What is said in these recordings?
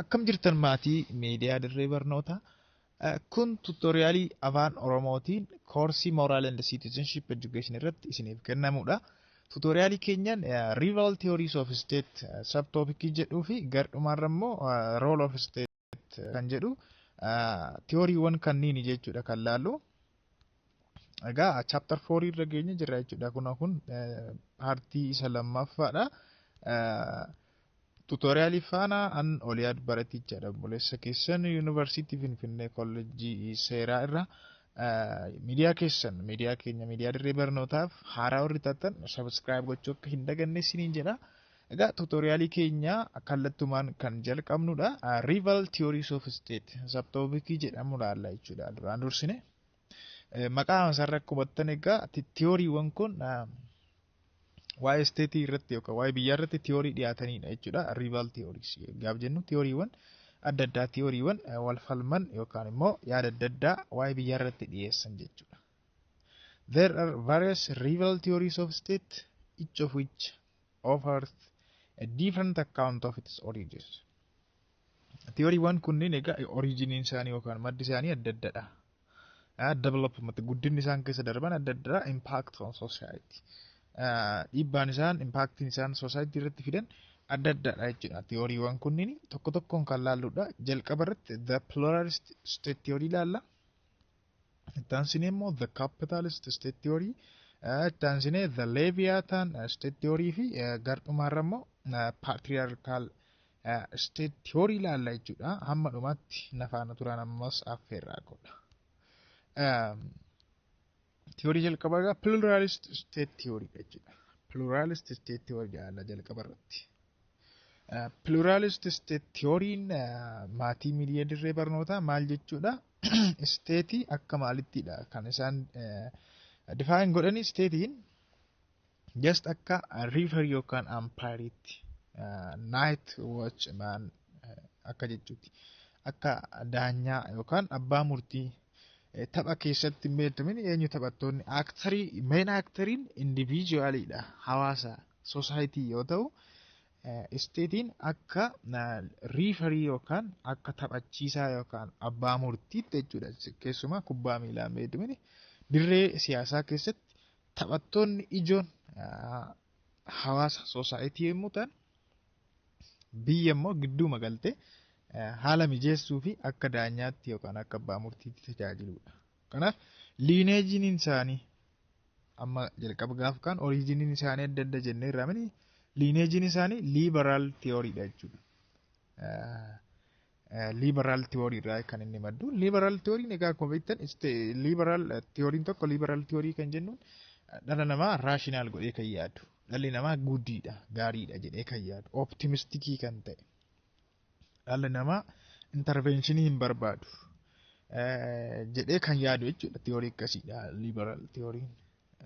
Akkam jirtan, maatii miidiyaa Dirree Barnootaa? Kun tutorialii Afaan Oromootiin koorsii Moral and Citizenship Education irratti isiniif kennamudha. Tutorialii keenyaan Rival Theories of State subtopicii jedhuu fi gardhumaarra immoo Role of State kan jedhu theoryiiwwan kanniini jechuudha kan laallu. Egaa chapter 4 irra geenye jirra jechuudha. Kun partii isa lammaffaadha. Tutorialii faana an Oliyaad Baratichaadha. Obboleessa keessan, Yuunivarsiitii Finfinnee, Kolleejjii Seeraa irra. Miidiyaa keessan, miidiyaa keenya, miidiyaa Dirree Barnootaaf haaraa warri taatan subscribe gochuu akka hin daganne isiniin jedha. Egaa tutorialii keenya kallattumaan kan jalqabnudha. Rival Theories of State subtopicii jedhamu laalla jechuudha duraan dursine. Maqaa isaarra akkuma hubattan, egaa theoryiiwwan kun waa'ee stateii irratti yookaan waa'ee biyyaa irratti theory dhiyaatanidha jechuudha. Rival theories gaaf jennu theoryiiwwan adda addaa, theoryiiwwan wal falman yookaan immoo yaada adda addaa waa'ee biyyaa irratti dhiyeessan jechuudha. There are various rival theories of state, each of which offers a different account of its origins. Theoryiiwwan kunneen egaa originiin isaanii yookaan maddi isaanii adda addadha. Development, guddinni isaan keessa darban adda addaa, impact on society. Dhiibbaan isaan, impactiin isaan society irratti fidan adda addaadha jechuudha. Theoryiiwwan kunniin tokko tokkoon kan laalludha. Jalqaba irratti the pluralist state theory ilaalla. Itti aansinee immoo the capitalist state theory, itti aansinee the Leviathan state theory fi gardhumaarra immoo patriarchal state theory ilaalla jechuudha. Hamma dhumaatti na faana turan ammas affeerraa godha. Theory jalqabaa egaa pluralist state theory jechuudha. Pluralist state theory ilaalla jalqaba irratti. Pluralist state theoryin, maatii miidiyaa Dirree Barnootaa, maal jechuudha? Stateii akka maalittidha kan isaan define godhani? Stateiin just akka referee yookaan umpireiitti, night watchman akka jechuuti. Akka daanyaa yookaan abbaa murtii tapha keessatti hin beekamin eenyu taphattoonni actorii, main actoriin individualiidha, hawaasa, society yoo ta'u, stateiin akka referee yookaan akka taphachiisaa yookaan abbaa murtiitti jechuudha. Keessumaa kubbaa miilaan beekamin dirree siyaasaa keessatti taphattoonni ijoon hawaasa, society yommuu ta'an, biyya immoo gidduu galtee haala mijeessuu fi akka daanyaatti yookaan akka abbaa murtiitti tajaajiludha. Kanaaf lineageiin isaanii amma jalqaba gaaf kaan originiin isaanii adda adda jennee irraa lineageiin isaanii liberal theorydha jechuudha. Liberal theory irraa kan inni maddu. Liberal theoryn egaa akkuma beektan, liberal theoryn tokko, liberal theory kan jennuun dhala namaa rational godhee kan yaadu. Dhalli namaa goodiidha, gaariidha jedhee kan yaadu, optimisticii kan ta'e. Dhalli namaa interventionii hin barbaadu jedhee kan yaadu jechuudha. Theory akkasiidha liberal theoryn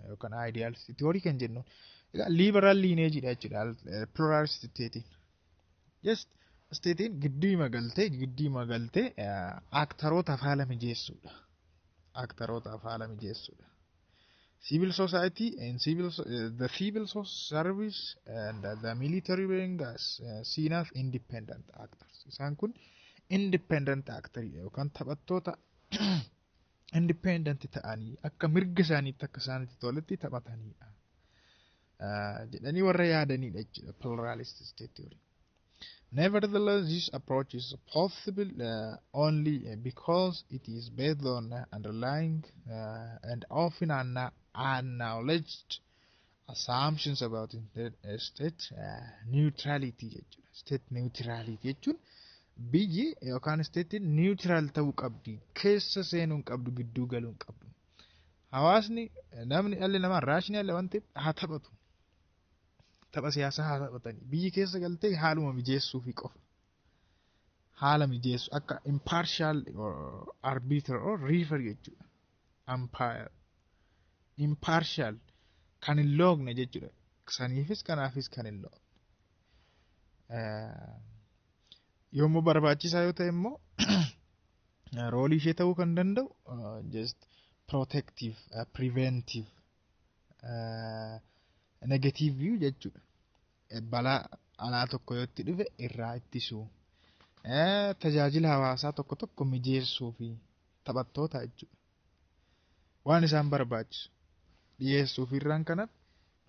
yookaan idealist theory kan jennuun. Egaa liberal lineageiidha jechuudha pluralist stateiin. Just stateiin gidduu galtee actorootaaf haala mijeessuudha. Actorootaaf haala mijeessuudha. Civil society and civil the civil service and the military wing as seen as independent actors. Isaan kun independent actor yookaan taphattoota independent ta'anii akka mirga isaaniitti, akka isaanitti toletti taphatanidha jedhanii warra yaadanidha jechuudha pluralist state theory. Nevertheless, this approach is possible only because it is based on underlying and often unacknowledged assumptions about state neutrality jechuudha. State neutrality jechuun biyyi yookaan stateiin neutral ta'uu qabdi. Keessa seenuu hin qabdu, gidduu galuu hin qabdu. Hawaasni, namni, dhalli namaa rational waan ta'eef haa taphatu. Tapha siyaasaa haa taphatanii. Biyyi keessa galtee haaluma mijeessuufi qofa. Haala mijeessu akka impartial arbiter or referee jechuudha. Umpire. Impartial, kan hin loogne jechuudha. Saniifis kanaafis kan hin loogne. Yommuu barbaachisaa yoo ta'e immoo roleii ishee ta'uu kan danda'u just protective, preventive, negative view jechuudha. Balaa alaa tokko yoo itti dhufe irraa ittisuu. Tajaajila hawaasaa tokko tokko mijeessuu fi taphattoota jechuudha. Waan isaan barbaachisu dhiyeessuu fi irraan kanaaf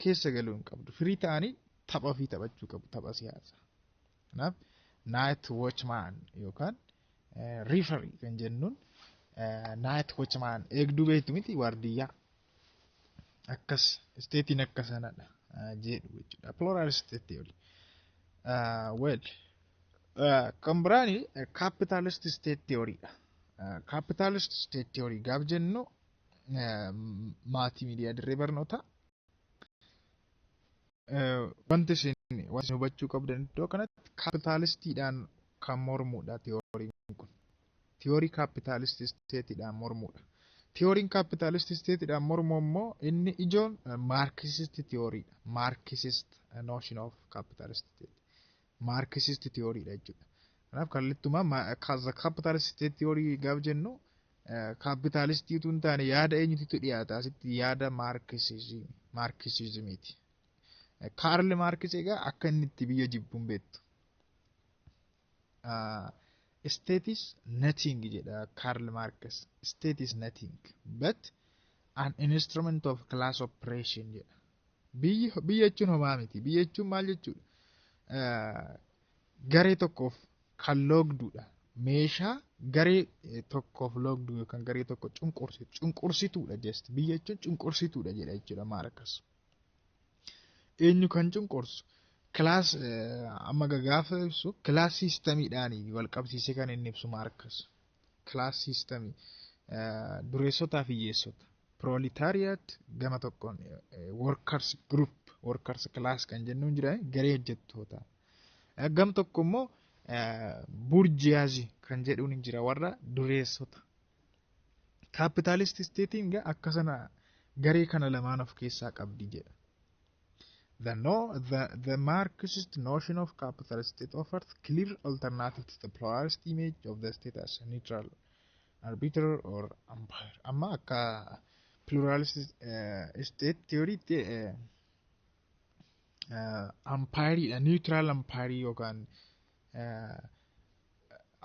keessa galuu hin qabdu. Firii ta'anii tapha ofii taphachuu qabu, tapha siyaasaa. Kanaaf night watchman yookaan referee kan jennuun, night watchman eegduu beektu miti, waardiyyaa. Akkas stateiin akka sanadha jedhu jechuudha. Pluralist state theory. Well, kan biraani capitalist state theory dha. Capitalist state theory gaaf jennu, maatii miidiyaa dirree barnootaa, wanti isin hubachuu qabdan iddoo kanatti capitalistiidhaan kan mormuudha theoryn kun. Theory capitalist stateiidhaan mormuudha. Theoryn capitalist stateiidhaan mormu immoo inni ijoon Marxist theorydha. Marxist notion of capitalist state. Marxist theorydha jechuudha. Kanaaf kallattumaa capitalist state theory gaaf jennu capitalistiitu hin taane, yaada eenyutu dhiyaata asitti? Yaada Marxismiiti. Kaarl Maarkis egaa akka inni itti biyya jibbuun beektu. "State is nothing," jedha Karl Marx. "State is nothing but an instrument of class oppression," jedha. Biyya jechuun homaa miti. Biyya jechuun maal jechuudha? Garee tokkoof kan loogduudha. Meeshaa garee tokkoof loogdu yookaan garee tokko cunqursitu. Cunqursituudha just. Biyya jechuun cunqursituudha jedha jechuudha Marx. Eenyu kan cunqursu? Class amma gaafa ibsu class systemiidhaan wal qabsiisee kan inni ibsu Marx. Class systemii dureessotaa fi hiyyeessota. Proletariat gama tokkoon, workers group, workers class kan jennuun jira, garee hojjettoota. Gam tokko immoo bourgeoisie kan jedhuun hin jira, warra dureessota. Capitalist stateiin akka sana garee kana lamaan of keessaa qabdi jedha. The, no, the Marxist notion of capitalist state offers clear alternative to the pluralist image of the state as a neutral arbiter or umpire. Amma akka pluralist state theory umpireidha. Neutral umpire yookaan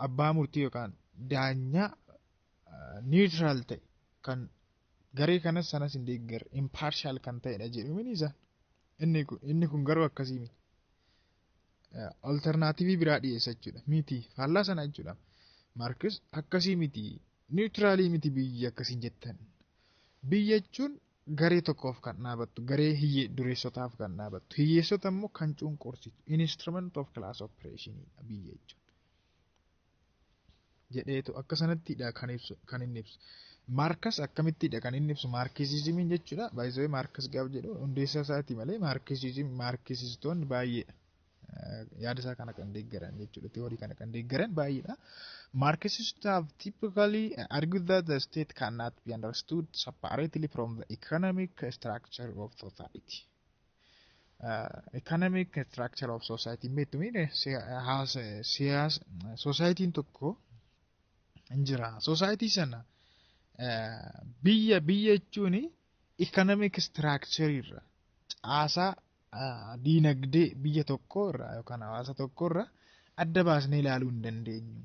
abbaa murtii yookaan daanyaa neutral ta'e kan garee kanas sanas hin deeggarre, impartial kan ta'edha jedhu isaan. Inni kun garuu akkasii miti. Alternative biraa dhiyeessa jechuudha. Miti, faallaa sana jechuudha. Marx akkasii miti. Neutralii miti biyyi akkasiin jettan. Biyya jechuun garee tokkoof kan dhaabattu, garee hiyyee dureessotaaf kan dhaabattu, hiyyeessota immoo kan cunqursitu, instrument of class oppression biyya jechuudha. Jedheetu akka sanattidha kan ibsu, kan inni ibsu. Marx akkamittidha kan inni ibsu Marxismiin jechuudha. Baay'isee Marx gaaf jedhu hundeessaa isaati malee Marxism Marxistoonni baay'eedha. Yaada isaa kana kan deeggaran jechuudha. Theory kana kan deeggaran baay'eedha. Marxists have typically argued that the state cannot be understood separately from the economic structure of society. Economic structure of society beektu miidhe, siyaasa societyn tokko hin jira. Society sana biyya jechuun economic structure irra, caasaa diinagdee biyya tokko irraa yookaan hawaasa tokko irraa adda baasnee ilaaluu hin dandeenyu.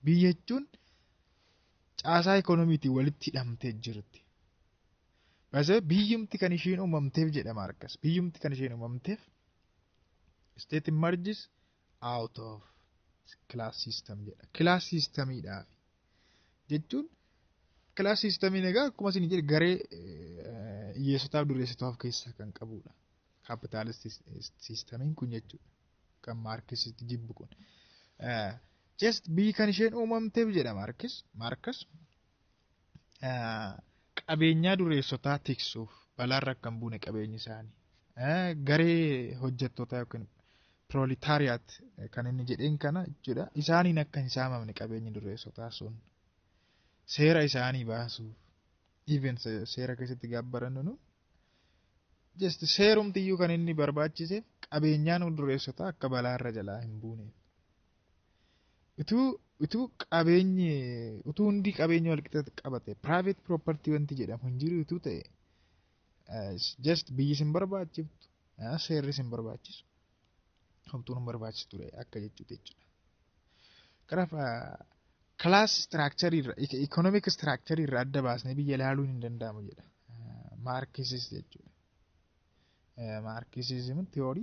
Biyya jechuun caasaa ikoonomiitiin walitti hidhamtee jirti. Basee biyyumti kan isheen uumamteef jedhama harkas. Biyyumti kan isheen uumamteef, state emerges out of class system jedha. Class systemiidhaaf jechuun, class systemiin egaa akkuma isin jedhe garee hiyyeessotaaf dureessotaa of keessaa kan qabudha. Capitalist systemiin kun jechuudha. Kan Marxisti jibbu kun. Just biyyi kan isheen uumamteef jedha Marx. Marx qabeenyaa dureessotaa tiksuuf, balaarra akka hin buune qabeenyi isaanii. Garee hojjettootaa yookiin proletariat kan inni jedheen kana jechuudha. Isaaniin akka hin saamamne qabeenyi dureessotaa sun. Seera isaanii baasuuf. Even seera keessatti gaabbarannu nu just seerumtiyyuu kan inni barbaachiseef qabeenyaan dureessotaa akka balaarra jalaa hin buuneef. Utuu qabeenyi, utuu hundi qabeenya walqixa qabate, private property wanti jedhamu hin jiru utuu ta'e, just biyyi sin barbaachiftu, seerri sin barbaachisu, homtuun hin barbaachisu ture akka jechuuti jechuudha. Kanaaf class structure irra, economic structure irra adda baasnee biyya ilaaluun hin danda'amu jedha. Marxist jechuudha. Marxism theory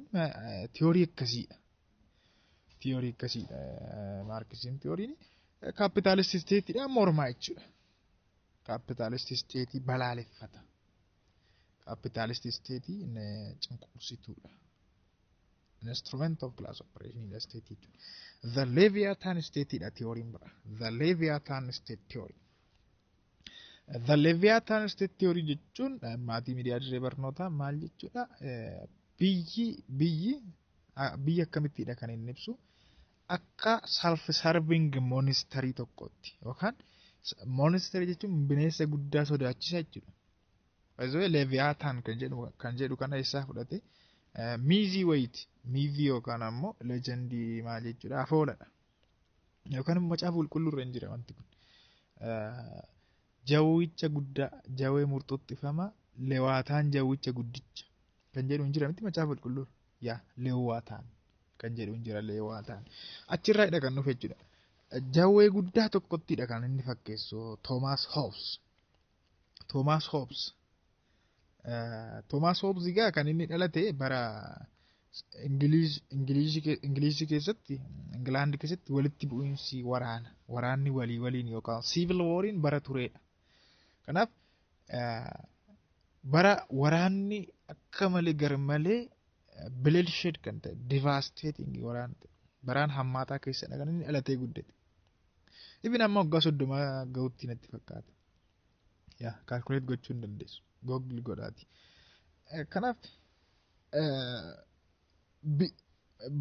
theory akkasiidha. Theory akkasiidha. Marxism theory capitalist stateidha mormaa jechuudha. Capitalist state balaaleffata. Capitalist state cunqursituudha. Instrument of class oppression dha state jechuudha. The Leviathan state dha theory bira. The Leviathan state theory. The Leviathan state theory jechuun, maatii miidiyaa dirree barnootaa, maal jechuudha? Biyyi biyya akkamittidha kan inni ibsu? Akka self serving monsterii tokkotti, yookaan monsterii jechuun bineensa guddaa sodaachisaa jechuudha. Baay'ee Leviathan kan jedhu kana eessaa fudhate? Mythii wayiiti. Mythii yookaan ammoo legendii maal jechuudha, afooladha. Yookaan immoo macaafa qulqulluu irra hin jira wanti kun. Jawwicha guddaa, jawwee murxuxxifama, Lewaataan, jawwicha guddicha kan jedhu hin jira miti macaafa qulqulluu? Yaa, Lewaataan kan jedhu hin jira, Lewaataan. Achirraa kan dhufe jechuudha. Jawwee guddaa tokkottidha kan inni fakkeessu Thomas Hobbes. Thomas Hobbes. Thomas Hobbes egaa kan inni dhalate bara Ingilizii keessatti, Ingilaand keessatti walitti bu'iinsi waraana, waraanni walii waliin yookaan civil wariin bara turedha. Kanaaf bara waraanni akka malee gar malee bloodshed kan ta'e, devastating waraana ta'e, baraan hammaataa keessadha kan inni dhalatee guddate. Ibin amma waggaa 30 gahutti natti fakkaata. Yaa, calculate gochuu hin dandeessu. Google godhaati. Kanaaf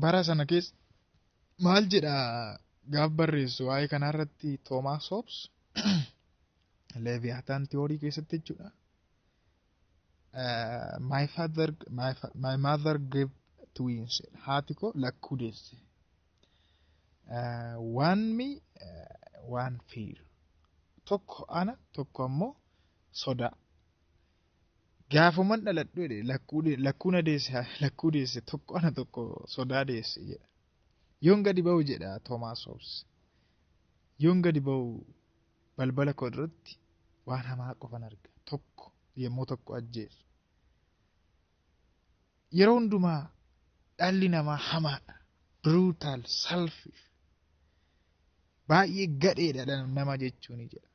bara sana keessa maal jedha gaaf barreessu waa'ee kanarratti Thomas Hobbes Leviathan theory keessatti jechuudha. My father, my mother gave twins. Haati koo lakkuu deesse. One me, one fear. Tokko ana, tokko ammoo sodaa. Gaafuman dhaladhu jedhe, lakkuu lakkuu na deesse, lakkuu deesse, tokko ana, tokko sodaa deesse jedha. Yoon gadi ba'u jedha Thomas Hobbes. Yoon gadi ba'u balbala koo duratti waan hamaa qofan arga. Tokko yommuu tokko ajjeesu. Yeroo hundumaa dhalli namaa hamaadha. Brutal, selfish. Baay'ee gadheedha nama jechuun jedha.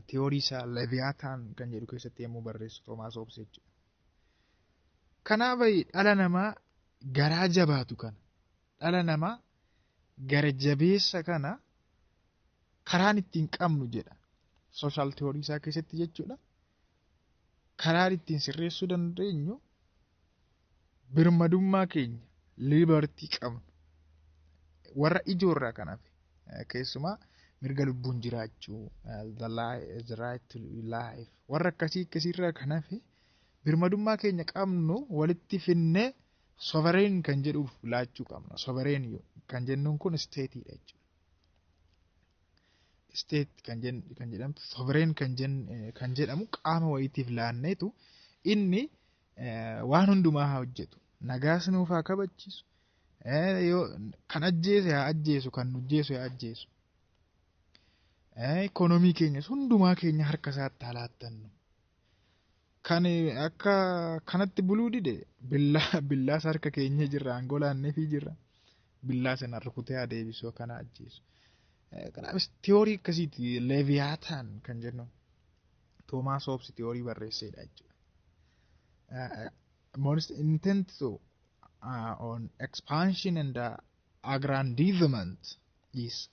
Theory isaa Leviathan kan jedhu keessatti yommuu barreessu Thomas Hobbes jechuudha. Kanaaf dhala namaa garaa jabaatu kana, dhala namaa gara jabeessa kana karaan ittiin qabnu jedha. Social theory isaa keessatti jechuudha. Karaan ittiin sirreessuu dandeenyu birmadummaa keenya, liberty qabnu warra ijoorraa kanaaf, keessumaa mirga lubbuun jiraachuu, the right to life, warra akkasii akkasiirraa kanaaf birmadummaa keenya qabnu walitti finnee sovereign kan jedhuuf laachuu qabna. Sovereign kan jennuun kun stateiidha jechuudha. State kan jedhamtu sovereign kan jedhamu qaama wayiitiif laanneetu inni waan hundumaa haa hojjetu. Nagaas nuuf haa kabachiisu. Kan ajjeese haa ajjeesu, kan nu ajjeesu haa ajjeesu. Ikoonoomii keenyas hundumaa keenya harka isaatti haa laattannu. Kan akka kanatti buluu dide billaa billaas harka keenya jirra, aangoo laanneefii jirra. Billaa sana rukutee haa deebisu kana ajjeesu. Kanaafis theory akkasiiti Leviathan kan jennu. Thomas Hobbes theory barreessedha jechuudha. Most intent to on expansion and aggrandizement is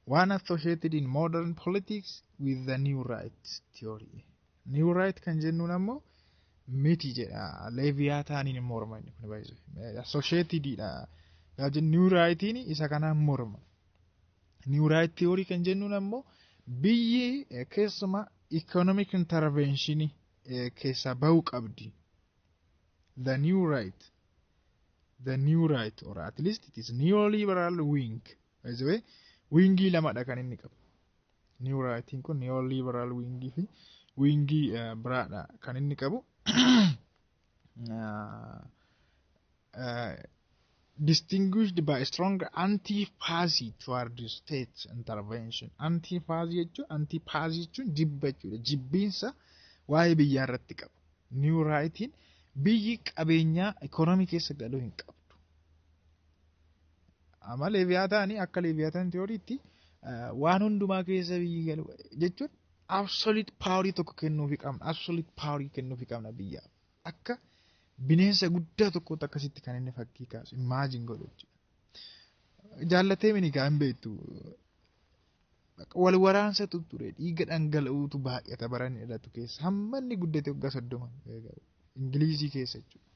one associated in modern politics with the new right theory. New right kan jennuun ammoo miti jedha. Leviathaniin morma inni kun baay'ee. Associatedidha. Gaafa jennu new rightiin isa kanaan morma. New right theory kan jennuun ammoo biyyi keessumaa economic intervention keessaa bahuu qabdi. The new right. The new right, or at least it is neoliberal wing. By the way, wingii lamadha kan inni qabu. New rightiin kun neoliberal wingii fi wingii biraadha kan inni qabu. Distinguished by strong antipathy toward the state intervention. Antipathy jechuun jibba jechuudha. Jibbiinsa waa'ee biyyaa irratti qabu. New Rightiin biyyi qabeenyaa ikoonomii keessa galuu hin qabdu. Amma Leviathaanii, akka Leviathan theoryitti waan hundumaa keessa biyyi galu jechuun absolute powerii tokko kennuufi qabna. Absolute powerii kennuufi qabna biyyaaf. Akka bineensa guddaa tokkotti akkasitti kan inni fakkii kaasu, imagine godhu jechuudha. Jaallatee mini gaa hin beektu. Wal waraansatu ture, dhiiga dhangala'uutu baay'ata baran irratti keessa hamma inni guddate waggaa 30 Ingilizii keessa jechuudha.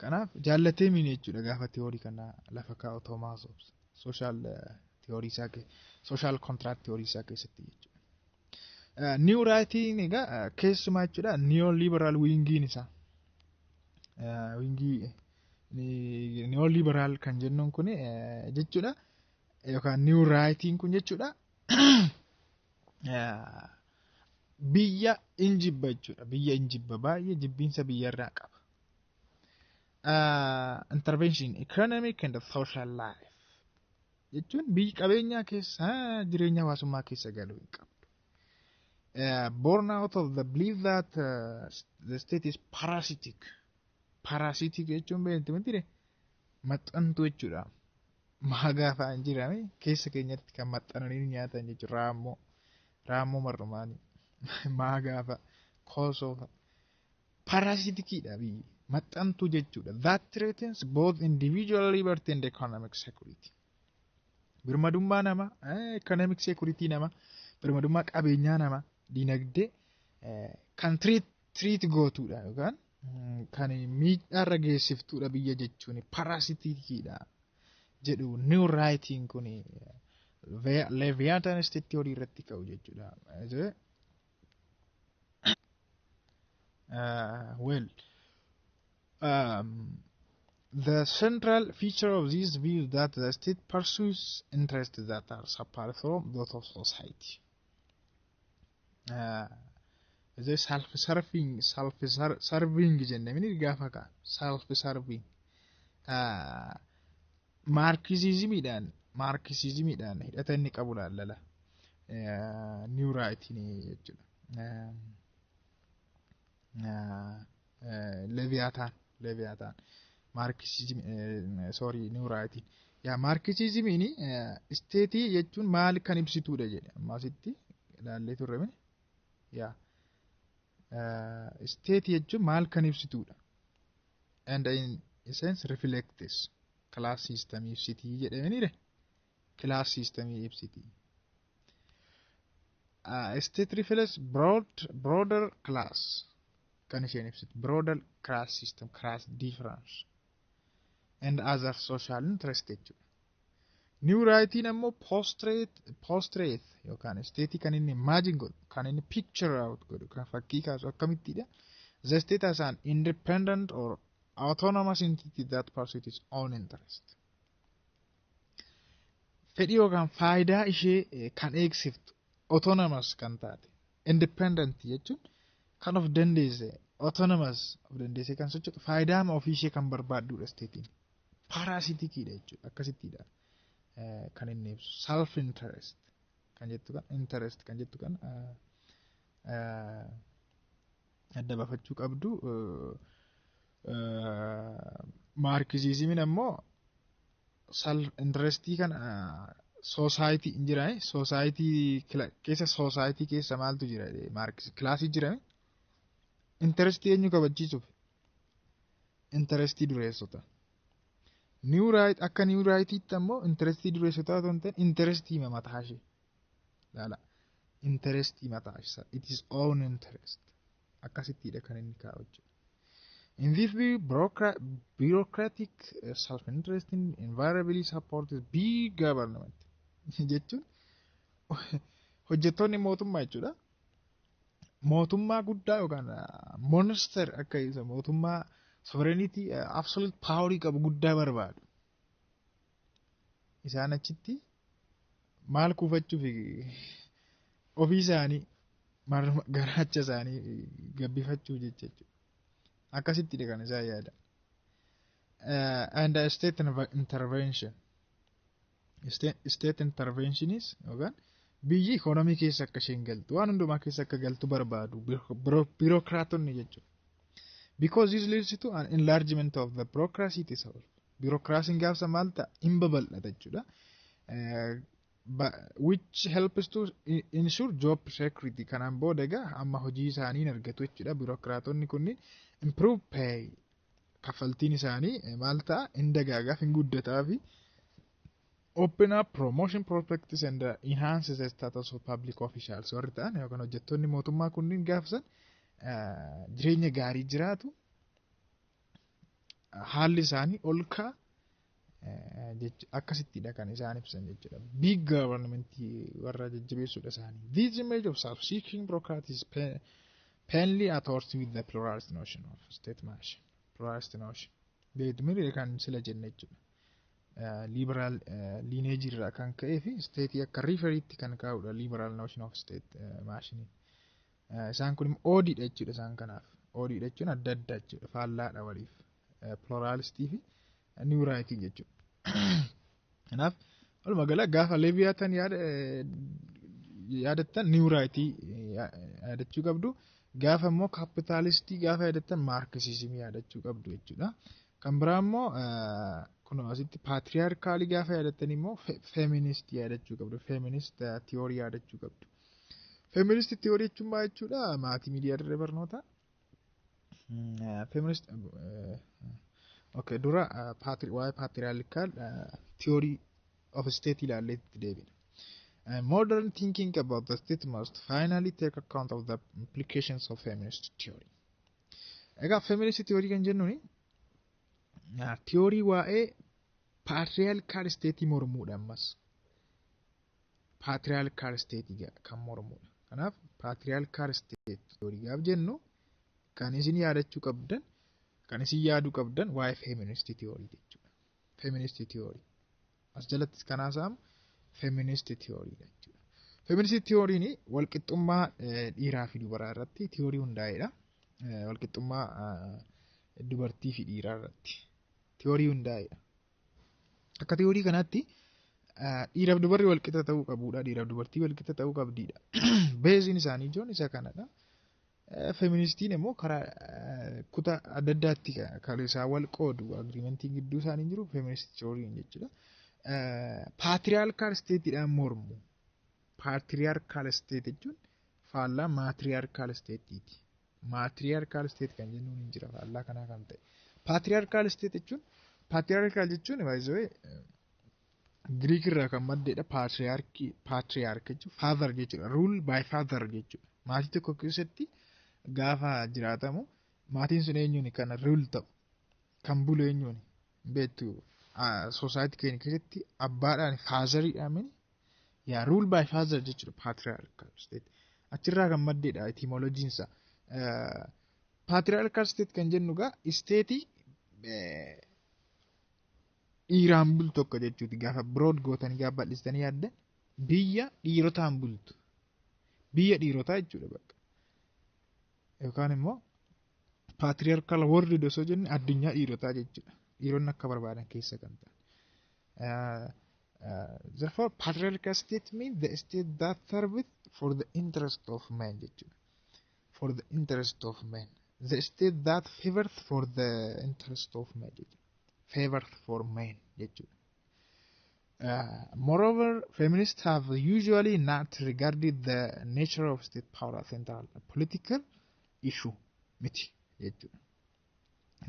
Kanaaf jaallatee mini jechuudha gaafa theory kana lafa kaa'u Thomas Hobbes social theory isaa, social contract theory isaa keessatti jechuudha. New Rightiin egaa keessumaa jechuudha neo liberal wingiin isaa. Wingii neo liberal kan jennuun kun jechuudha yookaan New Rightiin kun jechuudha biyya injibba jechuudha. Biyya injibba, baay'ee jibbiinsa biyyarraa qaba. Intervention economic and social life jechuun biyyi qabeenyaa keessa, jireenya hawaasummaa keessa galuu hin qabdu. Born out of the belief that the state is parasitic. Parasitic jechuun beektu miti, maxxantuu jechuudha. Maagaa fa'aa hin jirame keessa keenyatti kan maxxananii nyaatan jechuudha. Raammoo, raammoo marrumaanii, maagaa fa'a, koosoo fa'a. Parasiticiidha biyyi. Maxxantuu jechuudha. That threatens both individual liberty and economic security. Birmadummaa namaa, economic security namaa, birmadummaa qabeenyaa namaa, dinagdee kan threat gootuudha yookaan kan miidhaarra geessiftuudha biyya jechuun parasiticiidha jedhu New Rightiin kun Leviathan state theory irratti ka'u jechuudha. Well, the central feature of this view is that the state pursues interests that are separate from those of society. The self-serving jennee gaafa kaan self-serving Marxismiidhaan hidhata inni qabu laallala New Rightiin jechuudha. Leviathan Marxism, sorry, New Rightiin yaa Marxismiin stateii jechuun maal kan ibsituudha jedhe. Ammaasitti ilaallee turre mini yaa stateii jechuun maal kan ibsituudha and in essence reflects class system ibsitii jedhamaniire, class system ibsitii. State reflects broader class kan isheen ibsitu, broader class system, class difference and other social interest jechuudha. New Rightiin ammoo portrait yookaan state kan inni imagine godhu, kan inni picture out godhu, kan fakkii kaasu akkamittidha? The state as an independent or autonomous entity that pursues its own interest. Fedhii yookaan faayidaa ishee kan eegsiftu, autonomous kan taate, independent jechuun kan of dandeesse, autonomous of dandeesse kan socho'u, faayidaa ofii ishee kan barbaaddudha stateiin. Parasiticiidha jechuudha, akkasittidha kan inni ibsu. Self interest kan jettu kan, interest kan jettu kan adda baafachuu qabdu. Marxismiin ammoo self interestii kana society hin jira, society keessa, society keessa maaltu jira? Marx classii jira. Interestii eenyu kabachiisuuf? Interestii dureessota. New Right, akka New Rightiitti ammoo interestii dureessotaa otoo hin ta'in interestii mataa ishee laala, interestii mataa ishee, it is own interest, akkasittiidha kan inni kaa'u jechuudha. In this view, bureaucratic self-interest invariably supports big government jechuun hojjettoonni mootummaa jechuudha. Mootummaa guddaa yookaan monster akka isa mootummaa sovereignty, absolute power qabu guddaa barbaadu. Isaan achitti maal kuufachuuf? Ofii isaanii garaacha isaanii gabbifachuuf jecha jechuudha. Akkasittidha kan isaan yaadan. And state intervention. State interventionis yookaan biyyi ikoonomii keessa akka isheen galtu, waan hundumaa keessa akka galtu barbaadu biirokiraatonni jechuudha. Because this leads to an enlargement of the bureaucracy itself. Bureaucracy gaafsa maal ta'a? Hin babal'ata jechuudha. Which helps to ensure job security. Kanaan booda egaa amma hojii isaanii hin argatu jechuudha. Biirokiraatonni kunniin improve pay, kaffaltiin isaanii maal ta'a? Hin dagaagaaf, hin guddataa fi open up promotion prospects and enhances the status of public officials warri ta'an yookaan hojjettoonni mootummaa kunniin gaafsan jireenya gaarii jiraatu, haalli isaanii ol ka'a akkasittidha kan isaan ibsan jechuudha. Big government warra jajjabeessuudha isaanii. This image of self-seeking bureaucrat is plainly at odds with the pluralist notion of state machine. Pluralist notion. Beektumni kan sila jenne jechuudha. Liberal lineage irraa kan ka'ee fi state akka refereetti kan kaa'udha liberal notion of state machine. Isaan kun immoo oddiidha jechuudha isaan kanaaf. Oddiidha jechuun adda adda jechuudha. Faallaadha waliif. Pluralistii fi new right jechuudha. Kanaaf walumaa gala gaafa Leviathan yaadattan new right yaadachuu qabdu. Gaafa immoo capitalistii gaafa yaadattan Marxismii yaadachuu qabdu jechuudha. Kan biraa immoo kun asitti patriarchalii gaafa yaadattan immoo feministii yaadachuu qabdu. Feminist theory yaadachuu qabdu. Feminist theory jechuun maal jechuudha? Maatii miidiyaa dirree barnootaa. Feminist, okay, dura waa'ee patriarchal theory of state ilaallee itti deebina. Modern thinking about the state must finally take account of the implications of feminist theory. Egaa feminist theory kan jennuuni theory waa'ee patriarchal state mormuudha ammas. Patriarchal state kan mormuudha. Kanaaf patriarchal state theory gaaf jennu kan isin yaadachuu qabdan, kan isin yaaduu qabdan waa'ee feminist theory jechuudha. Feminist theory. As jalatti kan haasa'amu feminist theory jechuudha. Feminist theory'n walqixxummaa dhiiraa fi dubaraa irratti theory hundaa'edha. Walqixxummaa dubartii fi dhiiraa irratti theory hundaa'edha. Akka theory kanaatti dhiiraaf dubarri walqixa ta'uu qabuudha. Dhiiraaf dubartii walqixa ta'uu qabdiidha. Baseiin isaanii ijoon isa kanadha. Feministiin immoo karaa kutaa adda addaatti kan isaan wal qoodu, agreementiin gidduu isaanii jiru feminist theoryn jechuudha. Patriarchal stateiidhaan mormu. Patriarchal state jechuun faallaa matriarchal stateiiti. Matriarchal state kan jennuun hin jira faallaa kanaa kan ta'e. Patriarchal state jechuun, patriarchal jechuun baay'isee Giriik irraa kan maddeedha. Patriarchy, patriarch jechuun father jechuudha. Rule by father jechuudha. Maatii tokko keessatti gaafa jiraatamu maatiin sun eenyuun kan rule ta'u, kan bulu eenyuun beektu? Society keenya keessatti abbaadhaan, fatheriidhaan yaa rule by father jechuudha patriarchal state. Achirraa kan maddeedha etymologynsa. Patriarchal state kan jennu gaa stateii dhiiraan bultu tokko jechuuti. Gaafa broad gootanii, gaafa bal'istanii yaaddan, biyya dhiirotaan bultu. Biyya dhiirotaa jechuudha bakka. Yookaan immoo patriarchal world osoo jenne addunyaa dhiirotaa jechuudha. Dhiironni akka barbaadan keessa kan ta'an. Therefore, patriarchal state means the state that serves for the interest of men jechuudha. For the interest of men. The state that favors for the interest of men jechuudha. Favors for men jechuudha. Moreover, feminists have usually not regarded the nature of state power as central political issue miti jechuudha.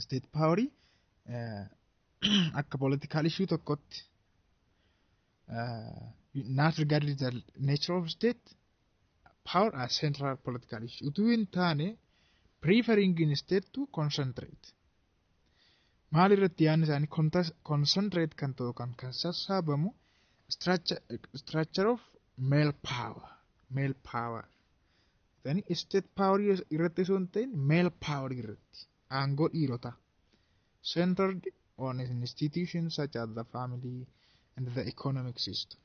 State power akka political issue tokkotti not regarded the nature of state power as central political issue utuu hin taane, preferring instead to concentrate, maal irratti yaadni isaanii concentrate kan ta'u, kan sassaabamu structure of male power, male power yani state power irratti osoo hin ta'in male power irratti, aangoo dhiirotaa centered on institutions such as the family and the economic system.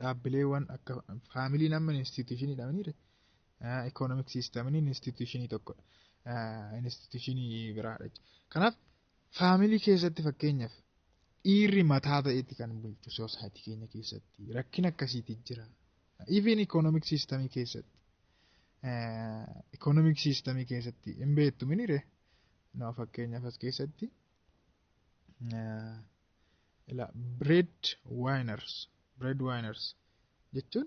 Dhaabbileewwan akka family nama institutionii dha, economic system institutionii tokkodha, institutionii biraadha. Kanaaf Family keessatti fakkeenyaaf dhiirri mataa ta'etti kan bulchu society keenya keessatti rakkina akkasiitii jira. Even economic systemii keessatti. Economic systemii keessatti hin beektu minire? No, fakkeenyaaf as keessatti ila bread winners jechuun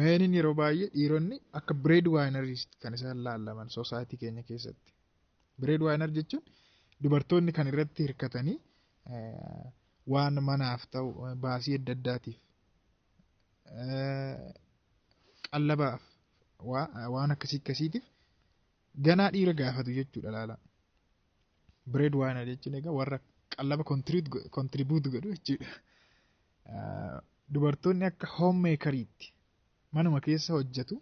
meniin yeroo baay'ee dhiironni akka bread winners kan isaan laallaman society keenya keessatti. Bread winner jechuun dubartoonni kan irratti hirkatanii waan manaaf ta'u, baasii adda addaatiif, qallabaaf, waan akkasii akkasiitiif ganaa dhiira gaafatu jechuudha laala. Bread winner jechuun egaa warra qallaba contribute godhu jechuudha. Dubartoonni akka homemakeriitti manuma keessa hojjetu,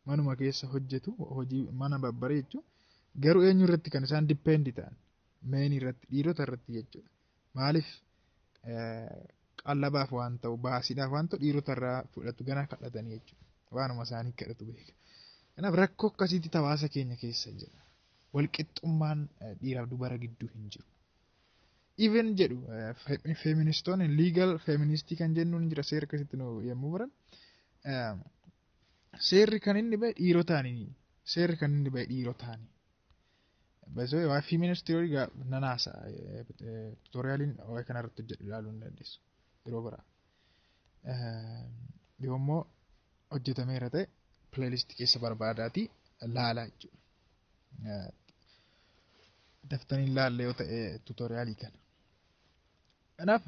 manuma keessa hojjetu, hojii mana babbareechu. Garuu eenyu irratti kan isaan depend ta'an? Men irratti, dhiirota irratti jechuudha. Maaliif? Qallabaaf waan ta'u, baasiidhaaf waan ta'u dhiirota irraa fudhatu, ganaa kadhatanii jechuudha. Waanuma isaanii kadhatu beeka. Kanaaf rakkoo akkasiitti hawaasa keenya keessa jira. Walqixxummaan dhiiraaf dubara gidduu hin jiru. Even jedhu feministoonni, legal feministii kan jennuun jira, seera akkasitti nu yommuu baran, seerri kan inni bahe dhiirotaani, seerri kan inni bahe dhiirotaani. Basoo waa feminist theory nanaasa tutorialiin waa'ee kanarratti hojjedhu ilaaluu hin dandeessu yeroo biraa. Yoommoo hojjetameera ta'e playlistii keessa barbaadaatii laalaa jechuudha. Daftanii laalle yoo ta'e tutorialii kana. Kanaaf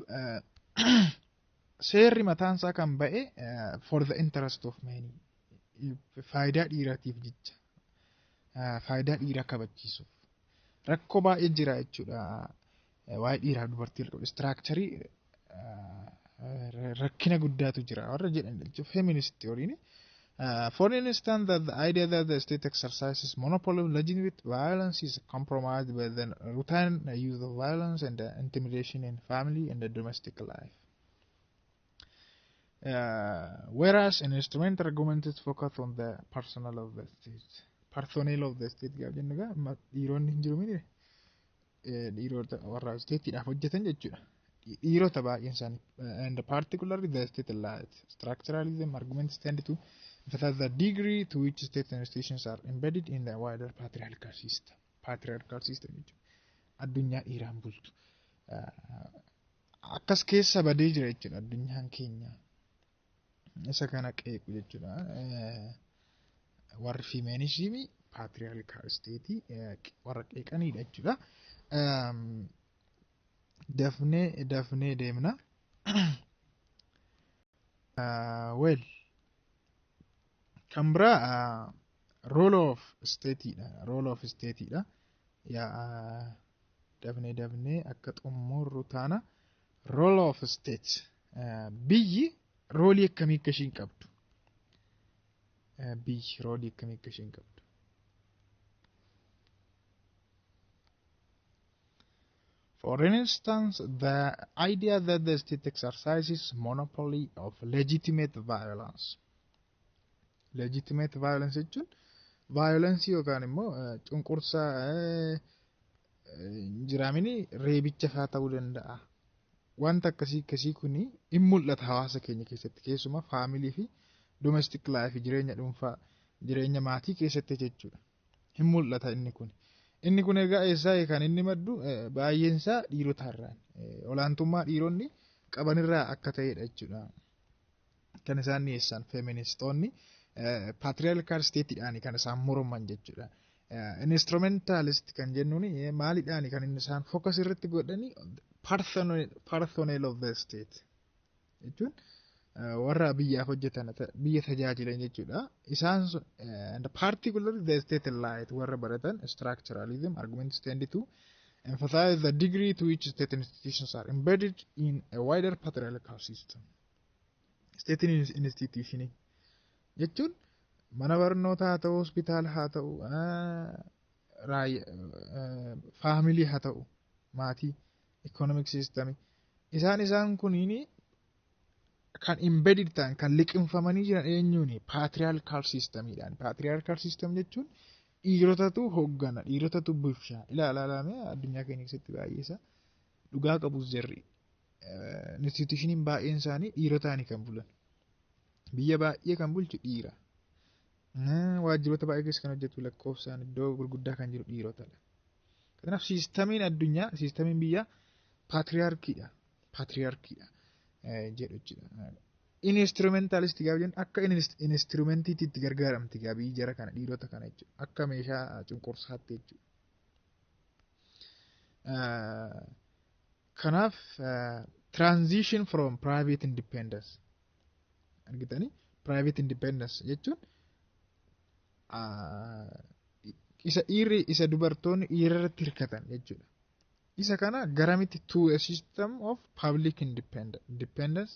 seerri mataan isaa kan ba'e for the interest of men, faayidaa dhiiraatiif jecha, faayidaa dhiiraa kabachiisuuf. Rakkoo baay'ee jira jechuudha. Waa'ee dhiiraaf dubartii qabu structurii rakkina guddaatu jira warra jedhan jechuudha feminist theory. For instance, that the idea that the state exercises monopoly of legitimate violence is compromised by the routine use of violence and intimidation in family and the domestic life. Whereas an instrumental argument is focused on the personnel of the state. Personnel of the state gaaf jennu egaa dhiironni hin jiru miti, dhiirota warra stateiidhaaf hojjetan jechuudha. Dhiirota baay'een isaanii, and particularly the state elite. Structuralism arguments tend to emphasize the degree to which state institutions are embedded in the wider patriarchal system. Patriarchal system jechuudha. Addunyaa dhiiraan bultu. Akkas keessa badee jira jechuudha addunyaan keenya. Isa kana qeequ jechuudha. Warri feminismii patriarchal state warra qeeqanidha jechuudha. Dafnee dafnee deemna. Well, kan biraa role of stateidha. Role of stateidha. Yaa dafnee dafnee akka xumurru taana. Role of state, biyyi roleii akkamii akka ishiin qabdu. Biyyi roleii akkamii akka ishiin qabdu. For instance, the idea that the state exercises monopoly of legitimate violence. Legitimate violence jechuun violence yookaan immoo cunqursaa jiraamini reebicha faa ta'uu danda'a. Wanta akkasii akkasii kuni in mul'ata hawaasa keenya keessatti, keessumaa family fi domestic life, jireenya dhuunfaa, jireenya maatii keessatti jechuudha. Hin mul'ata inni kun. Inni kun egaa eessaa kan inni maddu? Baay'een isaa dhiirota irraan, olaantummaa dhiironni qabanirraa akka ta'edha jechuudha. Kan isaan dhiyeessan feministoonni patriarchal stateidhaan kan isaan morman jechuudha. Instrumentalist kan jennuun maalidhaan kan inni isaan focus irratti godhani? Personnel of the state jechuun warra biyyaaf hojjetan, biyya tajaajilan jechuudha. Isaan sun, and particularly the state elite, warra baratan structuralism arguments tend to emphasize the degree to which state institutions are embedded in a wider patriarchal system. State institution jechuun mana barnootaa haa ta'u, hospitaala haa ta'u, family haa ta'u, maatii, economic system, isaan kuniin kan embedded ta'an, kan liqimfamanii jiran eenyuuni? Patriarchal systemidhaan. Patriarchal system jechuun Dhiirotatu hooggana, dhiirotatu bulcha. Ilaalame addunyaa keenya keessatti baay'eesa dhugaa qabus jarri. Institutioniin baay'een isaanii dhiirotaani kan bulan. Biyya baay'ee kan bulchu dhiira. Waajjiroota baay'ee keessa kan hojjetu lakkoofsaan iddoo gurguddaa kan jiru dhiirotadha. Kanaaf systemiin addunyaa, systemiin biyyaa patriarchydha. Patriarchydha jedhu jechuudha. Instrumentalist gaafa jennu akka instrumentiitti itti gargaaramti gaabii jara kana, dhiirota kana jechuudha. Akka meeshaa cunqursaatti jechuudha. Kanaaf transition from private independence argitanii, private independence jechuun isa dhiirri, isa dubartoonni dhiira irratti hirkatan jechuudha. Isa kana garamitti? To a system of public independence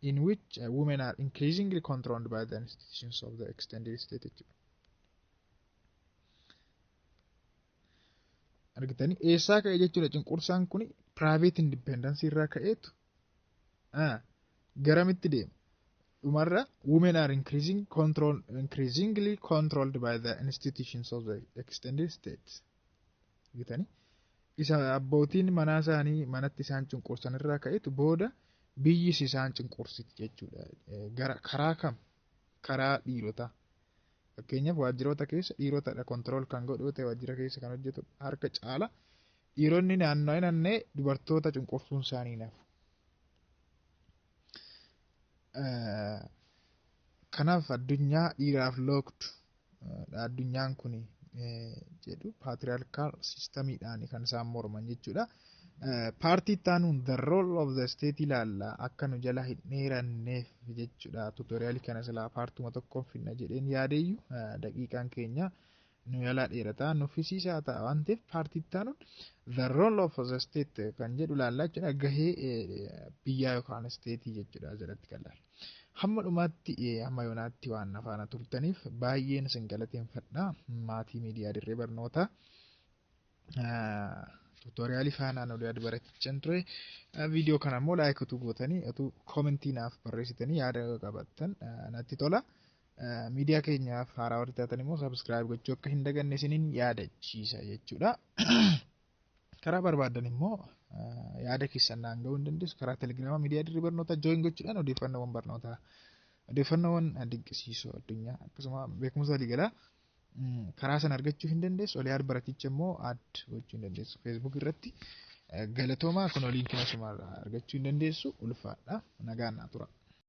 in which women are increasingly controlled by the institutions of the extended state jechuudha. Argitanii, eessaa ka'e jechuudha? Cunqursaan kun private independence irraa ka'eetu garamitti deema? Dhumarra women are increasingly controlled by the institutions of the extended state. Argitanii, isa abbootiin manaa isaanii manatti isaan cunqursan irraa ka'eetu booda biyyis isaan cunqursiti jechuudha. Gara karaa kam? Karaa dhiirotaa. Fakkeenyaaf, waajjiroota keessa dhiirotadha control kan godhu ta'e, waajjira keessa kan hojjetu harka caala dhiironni naannoo naannee dubartoota cunqursuun isaanii nafu. Kanaaf addunyaa dhiiraaf loogdu addunyaan kun jedhu, patriarchal systemiidhaan kan isaan morman jechuudha. Partii itti aanuun the role of the state ilaalla, akka nu jala hin dheeranneef jechuudha. Tutorialii kana silaa partuma tokkoon finna jedheen yaadeeyyu, daqiiqaan keenya nu jalaa dheerataa nuffisiisaa ta'a waan ta'eef, partii itti aanuun the role of the state kan jedhu ilaalla jechuudha. Gahee biyyaa yookaan stateii jechuudha jalatti kan laallu. Hamma dhumaatti, hamma yoonaatti waan na faana turtaniif baay'een isin galateeffadha. Maatii miidiyaa Dirree Barnootaa. Tutorialii faanaan olii adii baratichaan ture. Viidiyoo kana immoo like utuu gootanii, utuu commentii naaf barreessitanii yaada qabaattan natti tola. Miidiyaa keenyaaf haaraa warri taatan immoo subscribe gochuu akka hin daganne isiniin yaadachiisa jechuudha. Karaa barbaadan immoo yaada keessan naan ga'uu hin dandeessu. Karaa Telegiraamaa miidiyaa Dirree Barnootaa join gochuudhaan odeeffannoowwan barnootaa, odeeffannoowwan dinqisiisoo addunyaa, akkasuma beekumsa waliigalaa karaa sana argachuu hin dandeessu. Olii yaad baraticha immoo add gochuu hin dandeessu. Facebook irratti galatoomaa, kun linkii asuma argachuu hin dandeessu. Ulfaadha. Nagaan naa tura.